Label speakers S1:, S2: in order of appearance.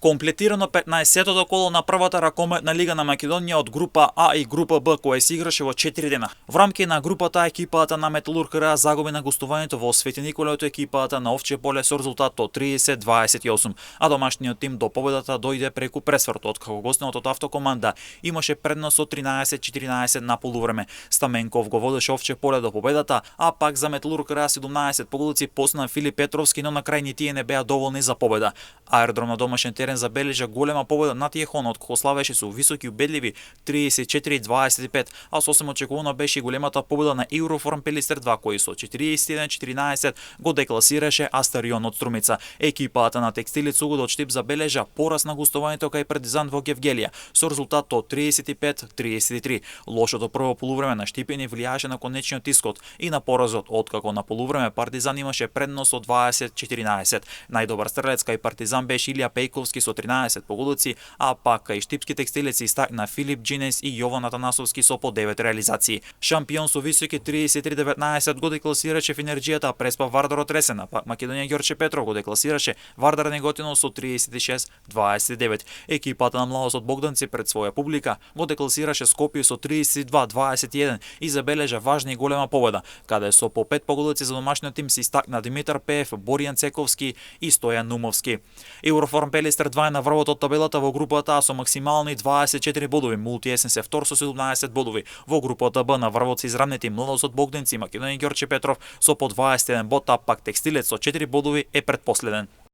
S1: Комплетирано 15-тото коло на првата ракометна лига на Македонија од група А и група Б која се играше во 4 дена. В рамки на групата А екипата на Металург РА загуби на гостувањето во Свети Николај од екипата на Овче поле со резултат од 30-28, а домашниот тим до победата дојде преку пресврт, откако гостиното од Автокоманда имаше предност од 13-14 на полувреме. Стаменков го водеше Овче поле до победата, а пак за Металург РА 17 поголици посна Филип Петровски, но на крај ни тие не беа доволни за победа. Аеродром на домашен терен забележа голема победа над Јехон, откако славеше со високи убедливи 34-25, а сосем очекувано беше и големата победа на Euroform Пелистер 2, кој со 41-14 го декласираше Астарион од Струмица. Екипата на Текстилец Угодот Штип забележа порас на гостувањето кај Партизан во Гевгелија со резултат од 35-33. Лошото прво полувреме на Штипени влијаше на конечниот исход и на поразот, откако на полувреме Партизан имаше предност од 20-14. Најдобар стрелец кај Партизан беше Илија Пејковски со 13 поголици, а пак кај Штипски текстилец истакна Филип Джинес и Јован Атанасовски со по 9 реализации. Шампион со високи 33-19 го декласираше в Енерджијата, преспа Вардар од Ресена, пак Македонија Ѓорче Петров го декласираше Вардар Неготино со 36-29. Екипата на Младост од Богданци пред своја публика го декласираше Скопје со 32-21 и забележа важна и голема победа, каде со по 5 поголици за домашниот тим се истакна Димитар Пеев, Боријан Цековски и Стојан Нумовски. Euroform Пелистер 2 е на врвот од табелата во групата А со максимални 24 бодови, Мултиесен се втор со 17 бодови. Во групата Б на врвот се изравнети Младост од Богданци, Македонија Ѓорче Петров со по 21 бод, а пак Текстилец со 4 бодови е предпоследен.